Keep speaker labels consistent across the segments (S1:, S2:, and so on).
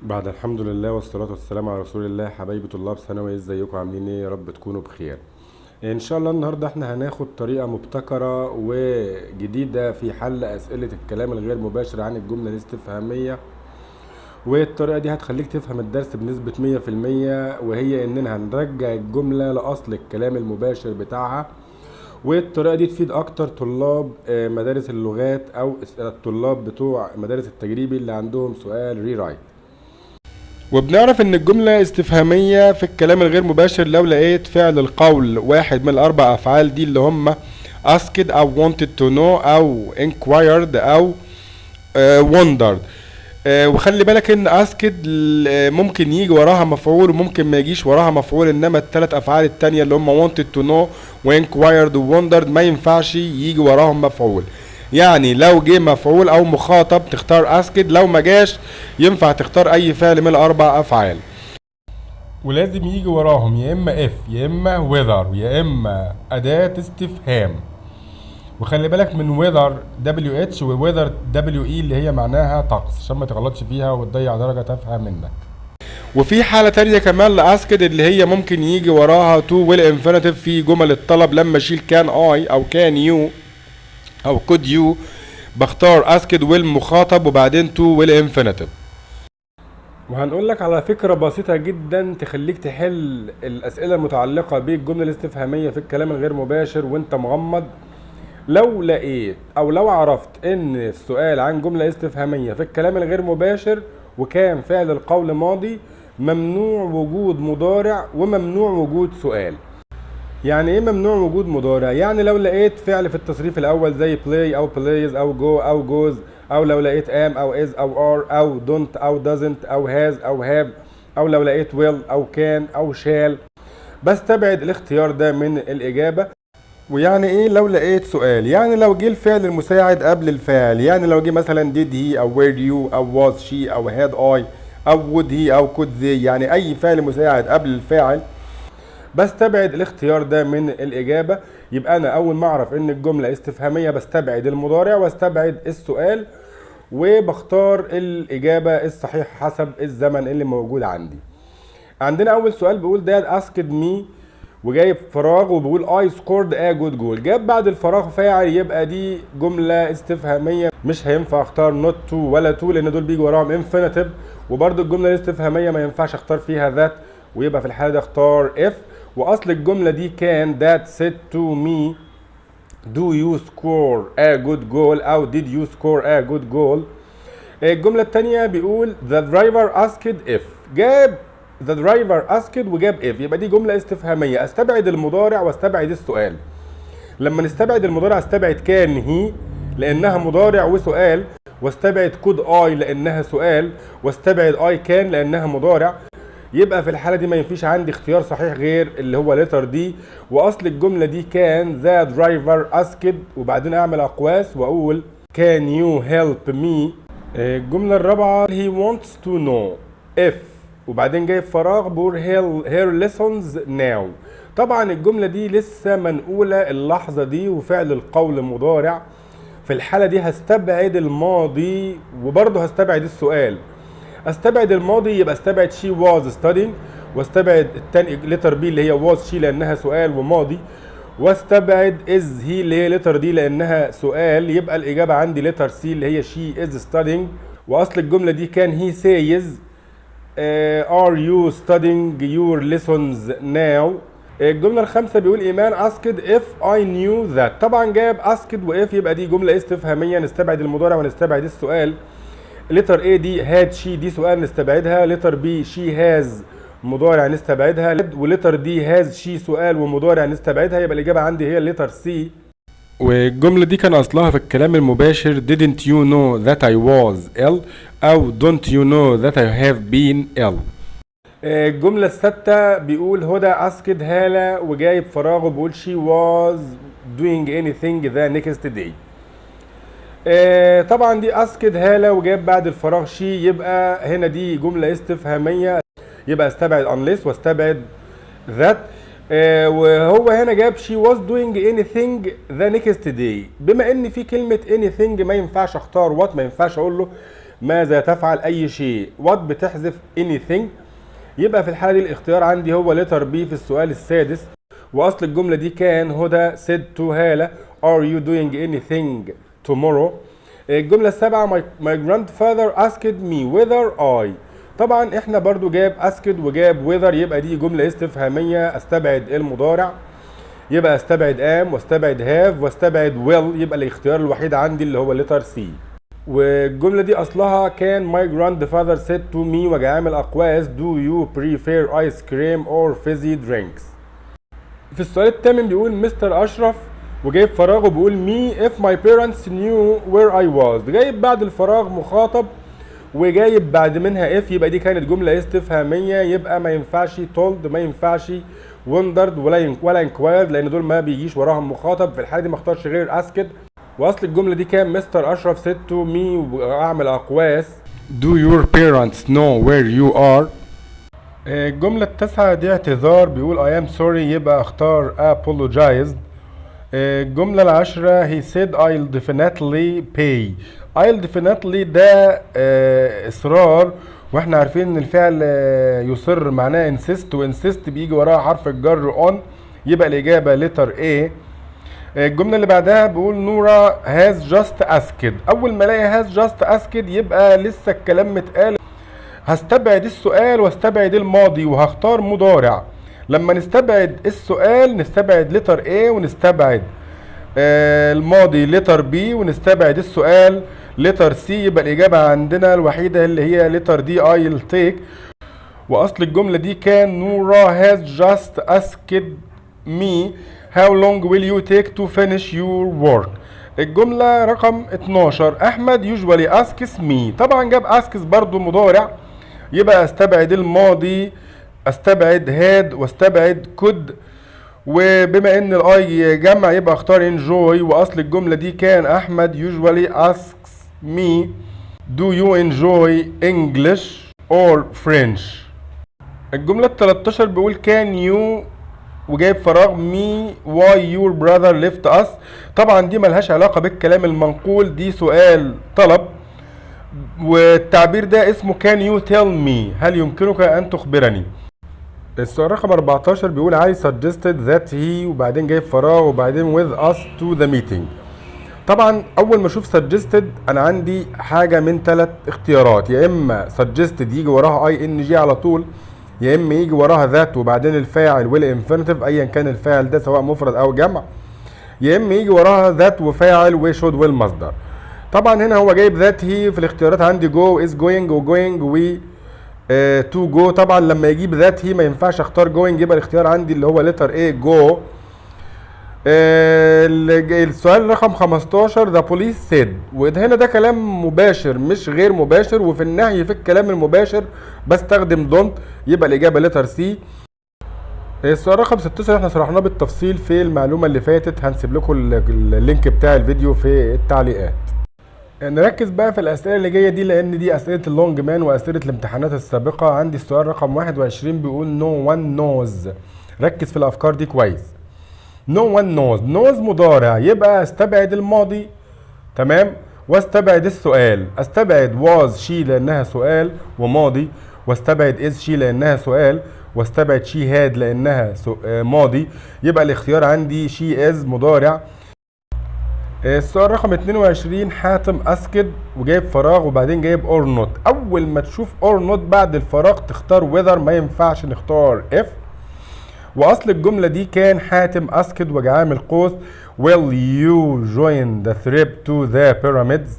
S1: بعد الحمد لله والصلاة والسلام على رسول الله. حبايبي طلاب ثانوي، ازيكم؟ عاملين ايه؟ يا رب تكونوا بخير ان شاء الله. النهارده احنا هناخد طريقة مبتكرة وجديدة في حل اسئلة الكلام الغير مباشر عن الجملة الاستفهامية، والطريقة دي هتخليك تفهم الدرس بنسبة 100%، وهي اننا هنرجع الجملة لأصل الكلام المباشر بتاعها. والطريقة دي تفيد اكتر طلاب مدارس اللغات او الطلاب بتوع مدارس التجريبي اللي عندهم سؤال rewrite. وبنعرف ان الجملة استفهامية في الكلام الغير مباشر لو لقيت فعل القول واحد من الاربع افعال دي، اللي هم asked او wanted to know او inquired او wondered. وخلي بالك ان asked ممكن يجي وراها مفعول وممكن ما يجيش وراها مفعول، انما الثلاث افعال التانية اللي هم wanted to know و inquired و wondered ما ينفعش يجي وراهم مفعول. يعني لو جه مفعول او مخاطب تختار asked، لو ما جاش ينفع تختار اي فعل من الاربع افعال، ولازم يجي وراهم يا اما if يا اما whether يا اما اداة استفهام. وخلي بالك من weather WH و weather WE اللي هي معناها طقس، عشان ما تغلطش فيها وتضيع درجة تافهة منك. وفي حالة تانية كمان ل asked اللي هي ممكن يجي وراها to وال infinitive في جمل الطلب. لما اشيل can I او can you او could you، بختار asked والمخاطب وبعدين to وال infinitive. وهنقول لك على فكرة بسيطة جدا تخليك تحل الأسئلة المتعلقة بالجملة الاستفهامية في الكلام الغير مباشر وانت مغمض. لو لقيت او لو عرفت ان السؤال عن جملة استفهامية في الكلام الغير مباشر وكان فعل القول ماضي، ممنوع وجود مضارع وممنوع وجود سؤال. يعني ايه ممنوع وجود مضارع؟ يعني لو لقيت فعل في التصريف الاول زي play او plays او go او goes، او لو لقيت am او is او are او don't او doesn't او has او have، او لو لقيت will او can او shall، بستبعد الاختيار ده من الاجابه. ويعني ايه لو لقيت سؤال؟ يعني لو جه الفعل المساعد قبل الفاعل، يعني لو جه مثلا did he او were you او was she او had I او would he او could they، يعني اي فعل مساعد قبل الفاعل بستبعد الاختيار ده من الإجابة. يبقى أنا أول ما أعرف إن الجملة استفهامية بستبعد المضارع واستبعد السؤال وبختار الإجابة الصحيحة حسب الزمن اللي موجود عندي. عندنا أول سؤال بيقول dad asked me وجايب فراغ وبيقول I scored a good goal. جاب بعد الفراغ فاعل، يبقى دي جملة استفهامية، مش هينفع اختار not to ولا to لأن دول بيجي وراهم infinitive. وبرده الجملة الاستفهامية ما ينفعش اختار فيها that، ويبقى في الحالة دي اختار if. واصل الجملة دي كان dad said to me do you score a good goal او did you score a good goal. الجملة الثانية بيقول the driver asked if، جاب the driver asked وجاب if، يبقى دي جملة استفهامية، استبعد المضارع واستبعد السؤال. لما نستبعد المضارع، استبعد can he لانها مضارع وسؤال، واستبعد could I لانها سؤال، واستبعد I can لانها مضارع. يبقى في الحالة دي ما ينفيش عندي اختيار صحيح غير اللي هو letter D. واصل الجملة دي كان the driver asked وبعدين اعمل اقواس واقول can you help me. الجملة الرابعة he wants to know if وبعدين جايب فراغ بيقول her lessons now. طبعا الجملة دي لسه منقوله اللحظة دي وفعل القول مضارع، في الحالة دي هستبعد الماضي وبرضه هستبعد السؤال. استبعد الماضي يبقى استبعد she was studying، واستبعد الثاني letter B اللي هي was she لانها سؤال وماضي، واستبعد is he اللي هي letter D لانها سؤال. يبقى الاجابة عندي letter C اللي هي she is studying. واصل الجملة دي كان he says are you studying your lessons now. الجملة الخامسة بيقول إيمان asked if I knew that. طبعا جاب asked و if، يبقى دي جملة استفهامية، نستبعد المضارع ونستبعد السؤال. letter A دي had she دي سؤال نستبعدها، letter B she has مضارع نستبعدها، و letter D has she سؤال ومضارع نستبعدها. يبقى الإجابة عندي هي letter C. والجملة دي كان أصلها في الكلام المباشر didn't you know that I was ill أو don't you know that I have been ill. الجملة الستة بيقول هدى asked هالة وجايب فراغ وبيقول she was doing anything the next day. طبعا دي asked هالة وجاب بعد الفراغ she، يبقى هنا دي جملة استفهامية، يبقى استبعد unless واستبعد that. وهو هنا جاب she was doing anything the next day. بما ان في كلمة anything ما ينفعش اختار what، ما ينفعش اقول له ماذا تفعل اي شيء، what بتحذف anything. يبقى في الحالة دي الاختيار عندي هو letter B في السؤال السادس. واصل الجملة دي كان هدى said to هالة are you doing anything tomorrow. الجملة السابعة my grandfather asked me whether I. طبعا احنا برضو جاب asked وجاب whether، يبقى دي جملة استفهامية، استبعد المضارع، يبقى استبعد am واستبعد have واستبعد will، يبقى الاختيار الوحيد عندي اللي هو letter C. والجملة دي أصلها كان my grandfather said to me وجا عامل أقواس do you prefer ice cream or fizzy drinks. في السؤال الثامن بيقول مستر أشرف وجايب فراغ وبيقول me if my parents knew where I was. جايب بعد الفراغ مخاطب وجايب بعد منها if، يبقى دي كانت جملة استفهامية، يبقى ما ينفعش told، ما ينفعش wondered ولا inquired، لأن دول ما بيجيش وراهم مخاطب. في الحالة دي ما اختارش غير asked. واصل الجملة دي كان مستر أشرف said to me وأعمل أقواس do your parents know where you are. الجملة التاسعة دي اعتذار، بيقول I am sorry، يبقى اختار apologized. الجملة العاشرة he said I'll definitely pay. I'll definitely ده إصرار، واحنا عارفين ان الفعل يصر معناه insist، و insist بيجي وراها حرف الجر on، يبقى الإجابة letter A. الجملة اللي بعدها بيقول نورا has just asked. أول ما الاقي has just asked يبقى لسه الكلام متقال، هستبعد السؤال واستبعد الماضي وهختار مضارع. لما نستبعد السؤال نستبعد letter A ونستبعد الماضي letter B ونستبعد السؤال letter C، يبقى الإجابة عندنا الوحيدة اللي هي letter D I'll take. وأصل الجملة دي كان نورا has just asked me how long will you take to finish your work. الجملة رقم 12 أحمد usually asks me. طبعا جاب asks برضو مضارع، يبقى استبعد الماضي، استبعد had واستبعد could، وبما ان ال I جمع يبقى اختار enjoy. واصل الجملة دي كان احمد usually asks me do you enjoy English or French. الجملة ال 13 بيقول can you وجايب فراغ me why your brother left us. طبعا دي ملهاش علاقة بالكلام المنقول، دي سؤال طلب، والتعبير ده اسمه can you tell me، هل يمكنك أن تخبرني. السؤال رقم 14 بيقول علي suggested that he وبعدين جايب فراغ وبعدين with us to the meeting. طبعا اول ما اشوف suggested انا عندي حاجه من ثلاث اختيارات، يا اما suggested يجي وراها ing على طول، يا اما يجي وراها that وبعدين الفاعل وال infinitive ايا كان الفاعل ده سواء مفرد او جمع، يا اما يجي وراها that وفاعل و should والمصدر. طبعا هنا هو جايب that he، في الاختيارات عندي go is going و going و to go. طبعا لما يجيب that he ما ينفعش اختار going، يبقى الاختيار عندي اللي هو letter A go. السؤال رقم 15 the police said، وهنا ده كلام مباشر مش غير مباشر، وفي النهي في الكلام المباشر بستخدم don't، يبقى الإجابة letter C. السؤال رقم 16 احنا شرحناه بالتفصيل في المعلومة اللي فاتت، هنسيب لكم ال link بتاع الفيديو في التعليقات. نركز بقى في الأسئلة اللي جاية دي لأن دي أسئلة ال Longman وأسئلة الامتحانات السابقة. عندي السؤال رقم 21 بيقول no one knows. ركز في الأفكار دي كويس. no one knows، knows مضارع، يبقى استبعد الماضي، تمام، واستبعد السؤال، استبعد was she لانها سؤال وماضي، واستبعد is she لانها سؤال، واستبعد she had لانها ماضي، يبقى الاختيار عندي she is مضارع. السؤال رقم 22 حاتم asked وجايب فراغ وبعدين جايب or not. اول ما تشوف or not بعد الفراغ تختار whether، ما ينفعش نختار if. واصل الجمله دي كان حاتم asked وجا عامل قوس will you join the trip to the pyramids.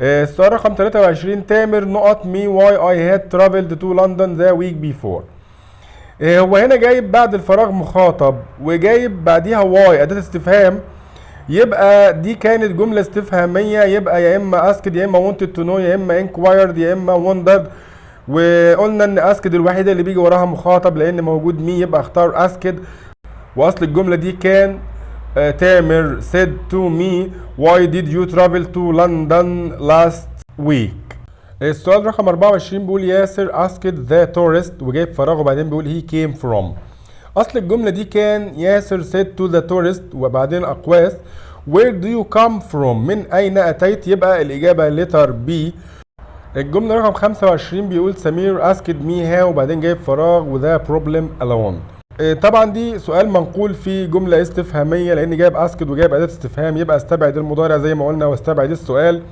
S1: السؤال رقم 23 تامر نقط me why I had traveled to London the week before. هو هنا جايب بعد الفراغ مخاطب وجايب بعديها why أداة استفهام، يبقى دي كانت جملة استفهامية، يبقى يا إما asked يا إما wanted to know يا إما inquired يا إما wondered. وقلنا إن asked الوحيدة اللي بيجي وراها مخاطب لأن موجود me، يبقى اختار asked. وأصل الجملة دي كان تامر said to me why did you travel to London last week. السؤال رقم 24 بيقول ياسر asked the tourist وجايب فراغ وبعدين بيقول he came from. اصل الجملة دي كان ياسر said to the tourist وبعدين اقواس where do you come from، من اين اتيت، يبقى الاجابة letter B. الجملة رقم 25 بيقول سمير asked me how، وبعدين جايب فراغ و the problem alone. طبعا دي سؤال منقول في جملة استفهامية، لأن جايب asked وجايب أداة استفهام، يبقى استبعد المضارع زي ما قلنا واستبعد السؤال.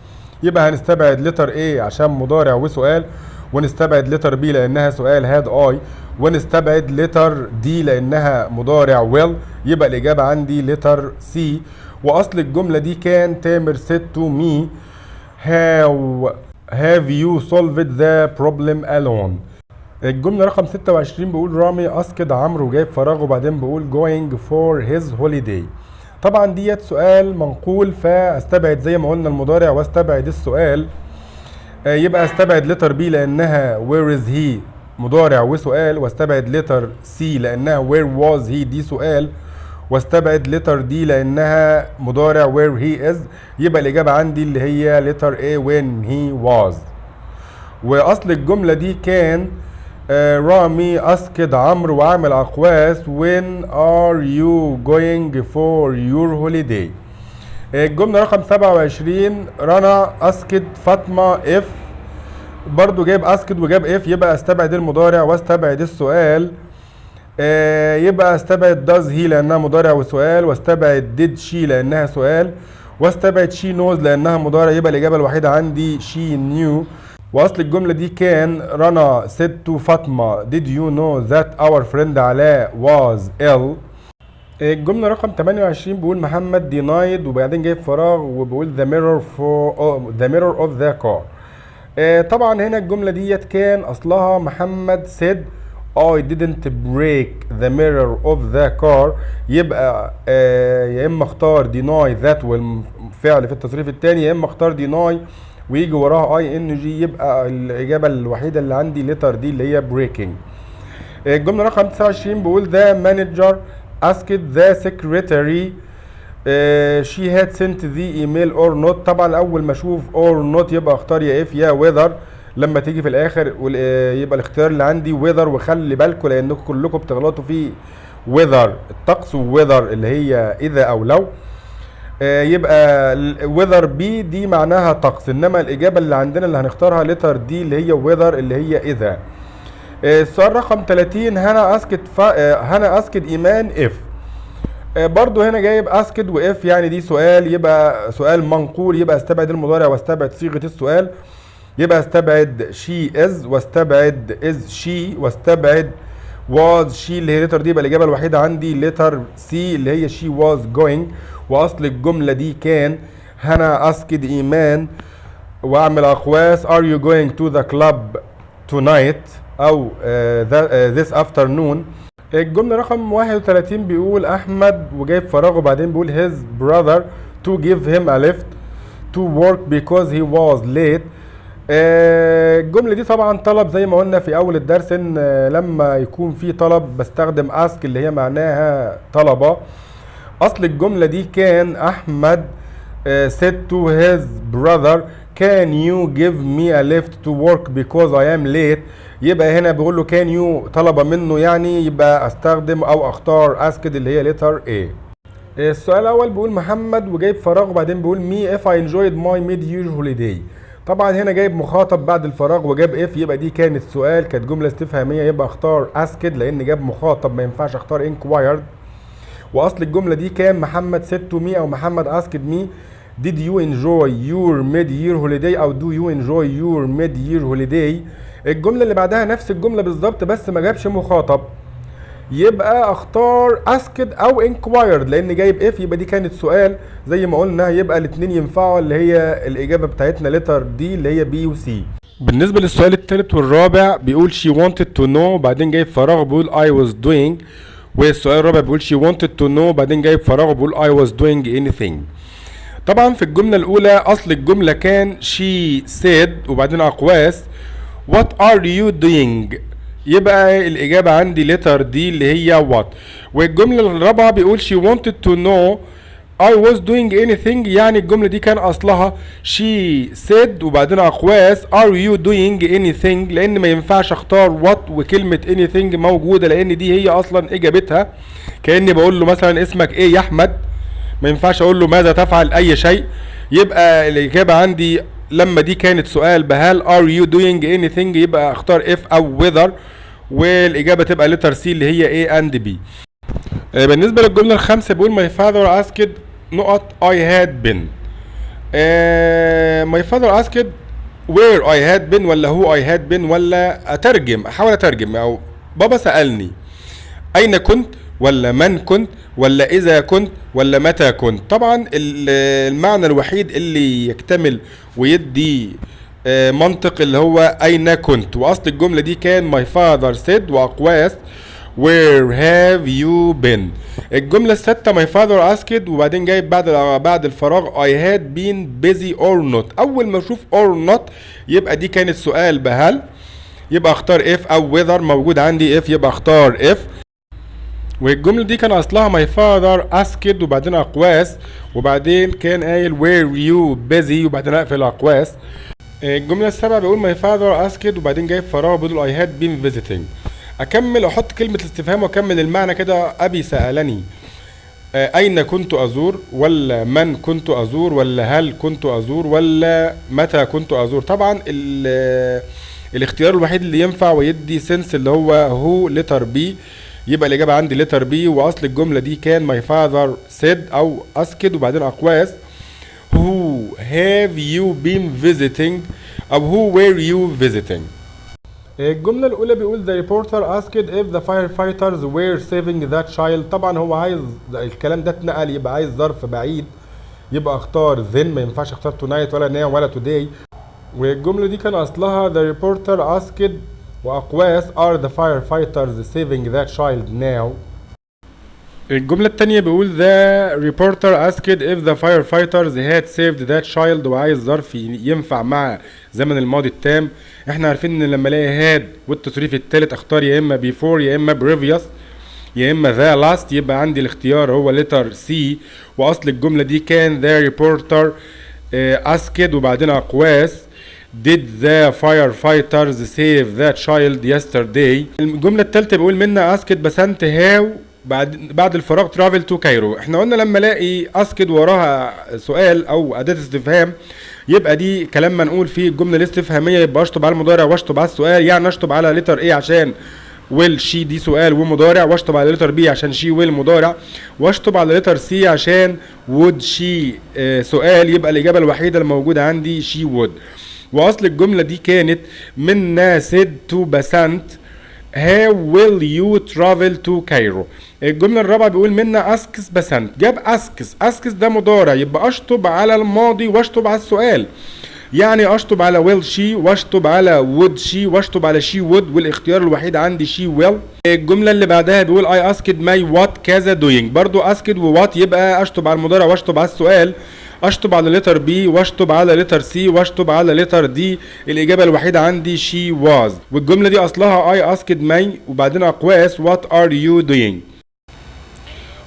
S1: يبقى هنستبعد letter A عشان مضارع وسؤال، ونستبعد letter B لأنها سؤال had I، ونستبعد letter D لأنها مضارع will. يبقى الإجابة عندي letter C. وأصل الجملة دي كان تامر said to me how have you solved the problem alone. الجملة رقم 26 بيقول رامي asked عمرو وجايب فراغ، وبعدين بيقول going for his holiday. طبعا ديت سؤال منقول، فاستبعد زي ما قلنا المضارع واستبعد السؤال. يبقى استبعد letter B لانها where is he مضارع وسؤال، واستبعد letter C لانها where was he دي سؤال، واستبعد letter D لانها مضارع where he is. يبقى الاجابه عندي اللي هي letter A when he was. واصل الجمله دي كان رامي asked عمرو وعامل اقواس when are you going for your holiday. الجمله رقم 27 رنا asked فاطمه if، برضو جايب asked وجاب if، يبقى استبعد المضارع واستبعد السؤال. يبقى استبعد does he لانها مضارع وسؤال، واستبعد did she لانها سؤال، واستبعد she knows لانها مضارع. يبقى الاجابه الوحيده عندي she knew. واصل الجمله دي كان رنا said to فاطمه did you know that our friend علاء was ill. الجملة رقم 28 بيقول محمد denied، وبعدين جايب فراغ وبيقول the mirror for the mirror of the car. طبعا هنا الجملة ديت كان أصلها محمد said I didn't break the mirror of the car. يبقى يا اما اختار deny that والفعل في التصريف الثاني، يا اما اختار deny ويجي وراها ing. يبقى الاجابه الوحيده اللي عندي letter D اللي هي breaking. الجمله رقم 29 بيقول the manager asked the secretary she had sent the email or not. طبعا اول ما اشوف or not يبقى اختار يا if يا whether لما تيجي في الاخر، يبقى الاختيار اللي عندي weather. وخلي بالكم لانكم كلكم بتغلطوا في weather الطقس و whether اللي هي اذا او لو. يبقى weather be دي معناها طقس، انما الاجابه اللي عندنا اللي هنختارها letter D اللي هي whether اللي هي اذا. السؤال رقم 30 هنا asked هنا asked ايمان if. برضو هنا جايب asked و if، يعني دي سؤال، يبقى سؤال منقول، يبقى استبعد المضارع واستبعد صيغه السؤال. يبقى استبعد she is واستبعد is she واستبعد was she اللي هي letter D. يبقى الاجابه الوحيده عندي letter C اللي هي she was going. واصل الجمله دي كان هنا asked ايمان واعمل اقواس are you going to the club tonight او this afternoon. الجملة رقم 31 بيقول أحمد وجايب فراغ، وبعدين بيقول his brother to give him a lift to work because he was late. الجملة دي طبعا طلب، زي ما قلنا في أول الدرس إن لما يكون في طلب بستخدم ask اللي هي معناها طلبة. أصل الجملة دي كان أحمد said to his brother can you give me a lift to work because I am late. يبقى هنا بيقول له can you طلب منه يعني، يبقى استخدم او اختار asked اللي هي letter A. السؤال الاول بيقول محمد وجايب فراغ، وبعدين بيقول me if I enjoyed my mid year holiday. طبعا هنا جايب مخاطب بعد الفراغ وجاب if، يبقى دي كانت سؤال، كانت جمله استفهاميه، يبقى اختار asked لان جاب مخاطب، ما ينفعش اختار inquired. واصل الجمله دي كان محمد said to me او محمد asked me did you enjoy your mid year holiday او do you enjoy your mid year holiday. الجمله اللي بعدها نفس الجمله بالظبط بس ما جابش مخاطب، يبقى اختار asked او inquired لان جايب if، يبقى دي كانت سؤال زي ما قلنا، يبقى الاثنين ينفعوا اللي هي الاجابه بتاعتنا letter D اللي هي B و C. بالنسبه للسؤال الثالث والرابع بيقول she wanted to know، بعدين جايب فراغ بيقول I was doing. والسؤال الرابع بيقول she wanted to know، بعدين جايب فراغ بيقول I was doing anything. طبعا في الجملة الأولى أصل الجملة كان she said وبعدين أقواس what are you doing، يبقى الإجابة عندي letter D اللي هي what. والجملة الرابعة بيقول she wanted to know I was doing anything، يعني الجملة دي كان أصلها she said وبعدين أقواس are you doing anything، لأن ما ينفعش أختار what وكلمة anything موجودة لأن دي هي أصلا إجابتها. كأني بقول له مثلا اسمك إيه يا أحمد، ما ينفعش أقول له ماذا تفعل أي شيء. يبقى الإجابة عندي لما دي كانت سؤال بهل are you doing anything، يبقى اختار if او whether، والاجابة تبقى letter C اللي هي A and B. بالنسبة للجملة الخامسة بيقول my father asked نقط I had been. My father asked where I had been ولا who I had been؟ ولا اترجم، احاول اترجم، او بابا سألني اين كنت ولا من كنت ولا اذا كنت ولا متى كنت؟ طبعا المعنى الوحيد اللي يكتمل ويدي منطق اللي هو اين كنت، واصل الجملة دي كان my father said واقواس where have you been. الجملة الستة my father asked وبعدين جايب بعد الفراغ I had been busy or not. أول ما أشوف or not يبقى دي كانت سؤال بهل، يبقى اختار if أو whether. موجود عندي if، يبقى اختار if. والجملة دي كان أصلها my father asked وبعدين أقواس وبعدين كان قايل were you busy وبعدين أقفل أقواس. الجملة السابعة بيقول my father asked وبعدين جايب فراغ بيقول I had been visiting. أكمل، أحط كلمة الاستفهام وأكمل المعنى كده. أبي سألني أين كنت أزور ولا من كنت أزور ولا هل كنت أزور ولا متى كنت أزور؟ طبعا الاختيار الوحيد اللي ينفع ويدي sense اللي هو who، letter B، يبقى الإجابة عندي letter B. وأصل الجملة دي كان my father said أو asked وبعدين أقواس who have you been visiting أو who were you visiting. الجملة الأولى بيقول the reporter asked if the firefighters were saving that child. طبعا هو عايز الكلام ده اتنقل، يبقى عايز ظرف بعيد، يبقى اختار then، ما ينفعش اختار tonight ولا now ولا today. والجملة دي كان أصلها the reporter asked وأقواس are the firefighters saving that child now. الجملة التانية بيقول the reporter asked if the firefighters had saved that child، وعايز ظرف ينفع مع زمن الماضي التام. احنا عارفين ان لما الاقي had والتصريف التالت اختار يا اما before يا اما previous يا اما the last، يبقى عندي الاختيار هو letter C. واصل الجملة دي كان the reporter asked وبعدين اقواس did the firefighters save that child yesterday. الجملة الثالثة بيقول منا asked بسنت how بعد الفراغ travel to Cairo. احنا قلنا لما الاقي asked وراها سؤال او اداة استفهام يبقى دي كلام منقول فيه الجملة الاستفهامية، يبقى اشطب على المضارع واشطب على السؤال، يعني اشطب على letter A عشان will she دي سؤال ومضارع، واشطب على letter B عشان she will مضارع، واشطب على letter C عشان would she سؤال، يبقى الاجابة الوحيدة الموجودة عندي she would. واصل الجملة دي كانت منا said to بسنت how will you travel to Cairo. الجملة الرابعة بيقول منا asks بسنت، جاب asks، asks ده مضارع، يبقى اشطب على الماضي واشطب على السؤال، يعني اشطب على will she واشطب على would she واشطب على she would، والاختيار الوحيد عندي she will. الجملة اللي بعدها بيقول I asked May what كذا doing، برضو asked و what، يبقى اشطب على المضارع واشطب على السؤال، اشطب على letter B واشطب على letter C واشطب على letter D، الاجابة الوحيدة عندي she was. والجملة دي اصلها I asked May وبعدين اقواس what are you doing.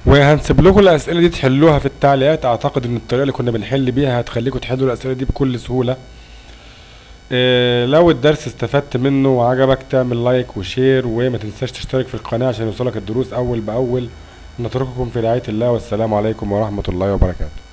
S1: وهنسيب لكم الاسئلة دي تحلوها في التعليقات. اعتقد ان الطريقة اللي كنا بنحل بيها هتخليكم تحلوا الاسئلة دي بكل سهولة. لو الدرس استفدت منه وعجبك تعمل like و share، وما تنساش تشترك في القناة عشان يوصلك الدروس اول باول. نترككم في رعاية الله، والسلام عليكم ورحمة الله وبركاته.